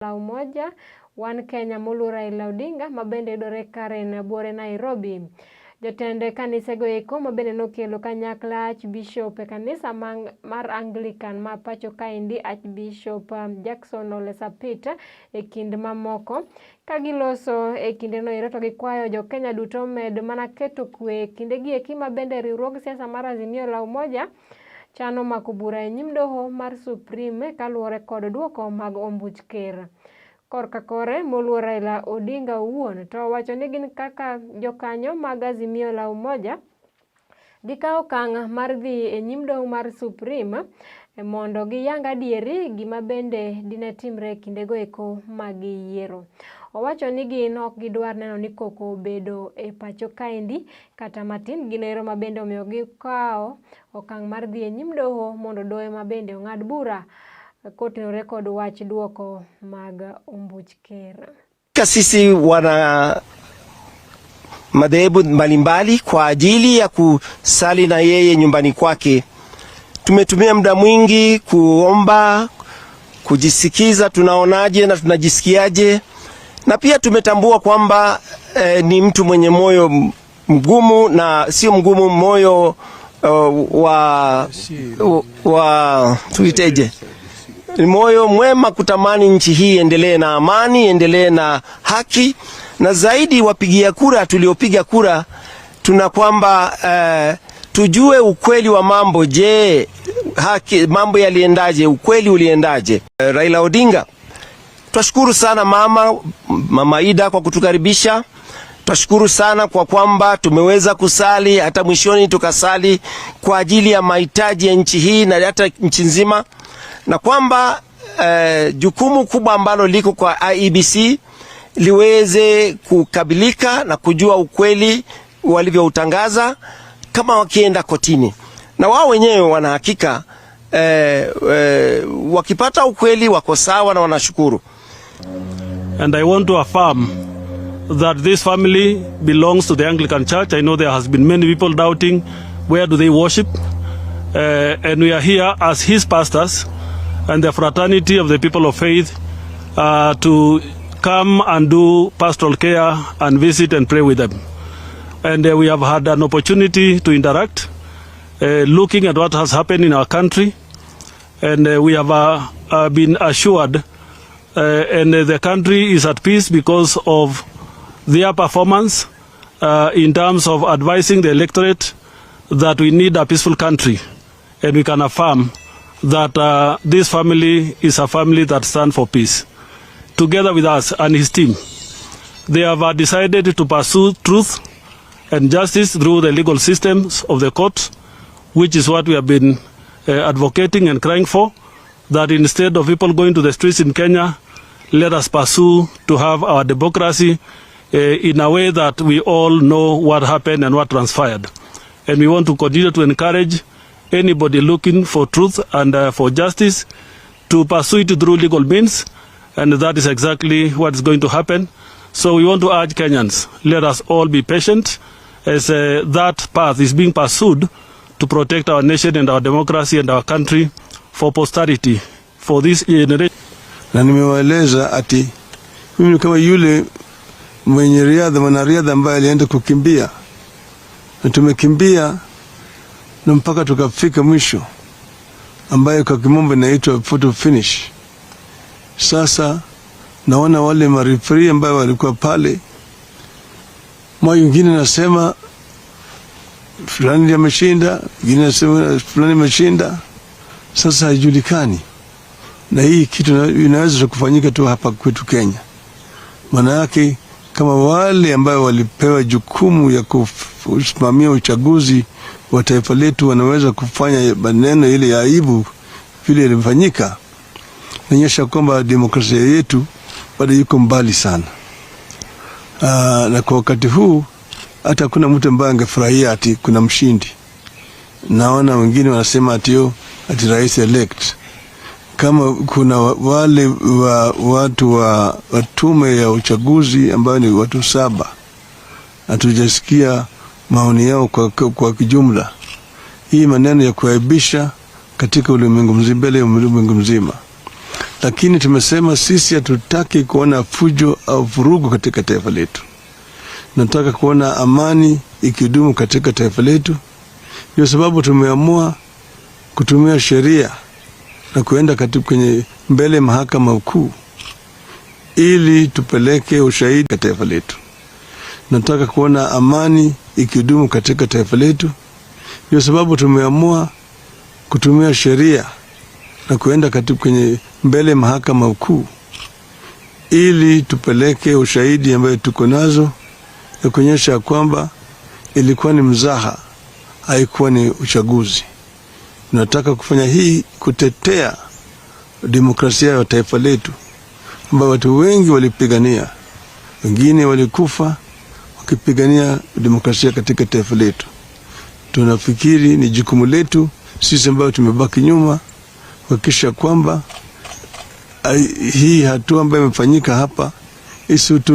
La Umoja One Kenya moluor Raila Odinga ma bende yudore Karen Buore Nairobi. Jotend kanisego eko ma bende nokelo kanyakla Archbishop e kanisa mar Anglican ma pacho kaendi Archbishop Jackson Ole Sapit e kind mamoko. Ka giloso e kindeno ero to gikwayo jo Kenya duto med mana keto kwe e kindegi eki ma bende riwruog siasa mar Azimio la Umoja chano mako bura e nyim doho mar Supreme kaluwore kod duoko mag ombuch ker. Korka kore moluor Raila Odinga owuon to owacho ni gin kaka jokanyo mag Azimio la Umoja gikawo okang' mar dhi e nyim doho mar Supreme mondo giyang adieri gima bende dine timre e kindego eko mag yiero. Owacho ni gin ok gidwar neno ni koko obedo e pacho kaendi kata matin gino ero ma bende omiyo gikawo okang' mar dhi e nyim doho mondo doho ma bende ong'ad bura kotenore kod wach duoko mag ombuch ker. Sisi wana madhehebu mbalimbali kwa ajili ya kusali na yeye nyumbani kwake. Tumetumia muda mwingi kuomba, kujisikiza tunaonaje na tunajisikiaje, na pia tumetambua kwamba ni mtu mwenye moyo mgumu na sio mgumu, moyo wa tuiteje, ni moyo mwema kutamani nchi hii endelee na amani, endelee na haki, na zaidi wapigia kura tuliopiga kura tuna kwamba tujue ukweli wa mambo. Je, haki mambo yaliendaje? Ukweli uliendaje? Raila Odinga, twashukuru sana mama Ida kwa kutukaribisha. Twashukuru sana kwa kwamba tumeweza kusali hata mwishoni tukasali kwa ajili ya mahitaji ya nchi hii na hata nchi nzima, na kwamba jukumu kubwa ambalo liko kwa IEBC liweze kukabilika na kujua ukweli walivyoutangaza kama wakienda kotini, na wao wenyewe wana hakika wakipata ukweli wako sawa na wanashukuru. And I want to affirm that this family belongs to the Anglican Church. I know there has been many people doubting where do they worship. And we are here as his pastors and the fraternity of the people of faith to come and do pastoral care and visit and pray with them. And we have had an opportunity to interact, looking at what has happened in our country. And we have been assured and the country is at peace because of their performance in terms of advising the electorate that we need a peaceful country. And we can affirm that this family is a family that stands for peace. Together with us and his team, they have decided to pursue truth and justice through the legal systems of the court, which is what we have been advocating and crying for, that instead of people going to the streets in Kenya, let us pursue to have our democracy in a way that we all know what happened and what transpired. And we want to continue to encourage anybody looking for truth and for justice to pursue it through legal means, and that is exactly what is going to happen. So we want to urge Kenyans, let us all be patient as that path is being pursued to protect our nation and our democracy and our country for posterity, for this generation. Na nimewaeleza ati mimi ni kama yule mwenye riadha, mwanariadha ambaye alienda kukimbia, na tumekimbia na mpaka tukafika mwisho, ambayo kwa kimombo inaitwa photo finish. Sasa naona wale mareferee ambayo walikuwa pale, mwa mwingine nasema fulani ndiye ameshinda, mwingine nasema fulani ameshinda. Sasa haijulikani, na hii kitu inaweza kufanyika tu hapa kwetu Kenya. Maana yake kama wale ambayo walipewa jukumu ya kusimamia uchaguzi wa taifa letu wanaweza kufanya maneno ile ya aibu vile ilifanyika, inaonyesha kwamba demokrasia yetu bado yuko mbali sana. Na kwa wakati huu hata kuna mtu ambaye angefurahia ati kuna mshindi. Naona wengine wanasema ati yo ati rais elect. Kama kuna wale wa watu wa tume ya uchaguzi ambayo ni watu 7, hatujasikia maoni yao kwa kijumla. Hii maneno ya kuaibisha katika ulimwengu mzima, mbele ya ulimwengu mzima. Lakini tumesema sisi hatutaki kuona fujo au vurugu katika taifa letu. Nataka kuona amani ikidumu katika taifa letu. Ndio sababu tumeamua kutumia sheria na kuenda katika kwenye mbele mahakama kuu ili tupeleke ushahidi katika taifa letu. Nataka kuona amani ikidumu katika taifa letu. Ndio sababu tumeamua kutumia sheria na kuenda katika kwenye mbele mahakama kuu ili tupeleke ushahidi ambayo tuko nazo ya kuonyesha kwamba ilikuwa ni mzaha, haikuwa ni uchaguzi. Tunataka kufanya hii kutetea demokrasia ya taifa letu ambayo watu wengi walipigania, wengine walikufa wakipigania demokrasia katika taifa letu. Tunafikiri ni jukumu letu sisi ambayo tumebaki nyuma kuhakikisha kwamba hii hatua ambayo imefanyika hapa isitu